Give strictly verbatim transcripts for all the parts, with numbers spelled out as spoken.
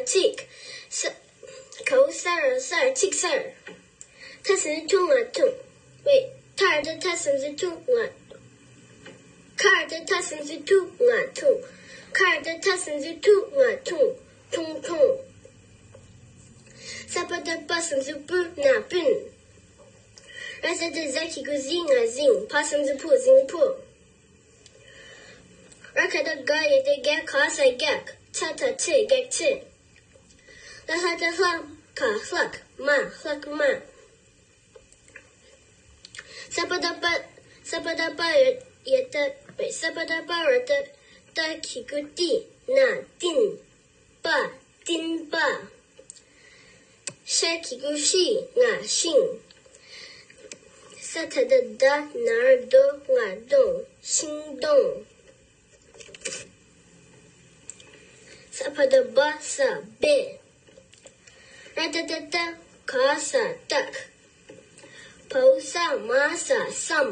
གཅིག་ས། གའོ་ས་ར་སར། གཅིག་སར། ཐ་སུམ་ཚུགས་ཐུང་ང་ཐུང་། ཝེ། ཐ་ར་བཏགས་ཐ་སུམ་ཚུགས་ཐུ་ང་། ཁ་ར་བཏགས་ཁ་སུམ་ཚུགས་ཁ་ཐུ་ང་ཁུ། ཁ་ར་བཏགས་ཁ་སུམ་ཚུགས་ཁ་ཐུ་ང་ཁུ། ཁུ་ཁུ། ས་པ་བཏགས་སྤ་སུམ་ཚུགས་སྤུ་ན་སྤུན། ར་ས་བཏགས་ར་གི་གུ་ར་ཟི་ང་རྫིང་། བ་སུམ་ཚུགས་བ་རྫིང་བ། ར་ག་བཏགས་རྒ་ཡ་བཏགས་རྒྱ་ག་ས་རྒྱག་ཆ་ད་ཆི་རྒྱག་ཆི། ལ་ལྷ་བཏགས་ལྷ་ག་ལྷག་མ་ལྷག་མ། ས་པ་བཏགས་སྤ། ས་པ་བཏགས་སྤ་ཡ་བཏགས་ས་པ་བཏགས་སྤ་ར་བཏགས་ཏ་གི་གུ་ཏི་ན་ཏིན། པ། ཏིན་པ། ཤ་གི་གུ་ཤི་ང་ཤིང་། ས་ད་བཏགས་སྡ་ན་རོ་སྡོ་ང་སྡོང་། ཤིང་སྡོང་། ས་བ་བཏགས་སྦ་ས་སྦས། ར་ཏ་བཏགས་རྟ་ག་ས་རྟགས། བའོ་ས་མ་ས་སྲམ།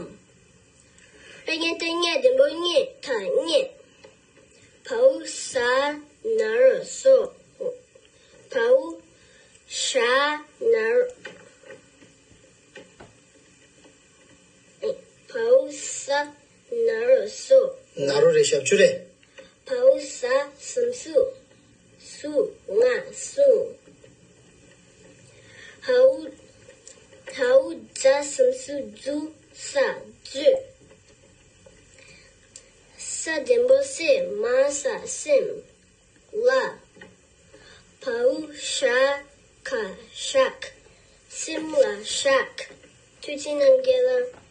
ར་ཉ་བཏགས་རྙ་ལྡེམ་པོ་རྙེ་ད་རྙེད། བའོ་ཟ་ན་རོ་ཟོ། བའོ་ཞ་ན་རོ། བའོ་ཟ་ན་རོ་ཟོ། ན་རོ་རེད། ཞབས་ཀྱུ་རེད། བའོ་ཟ་སུམ་ཚུགས་ཟུ་ང་ཟུང་། འའོ། འའོ་ཛ་སུམ་ཚུགས་ཛུ་ས་ཛོད། ས་ལྡེམ་པོ་སེ་མ་ས་སེམས། ལ། བའོ་ཞ་ག་ཞག་སེམས་ལ་ཞག་ཐུགས་རྗེ་གནང་། རྒན་ལགས།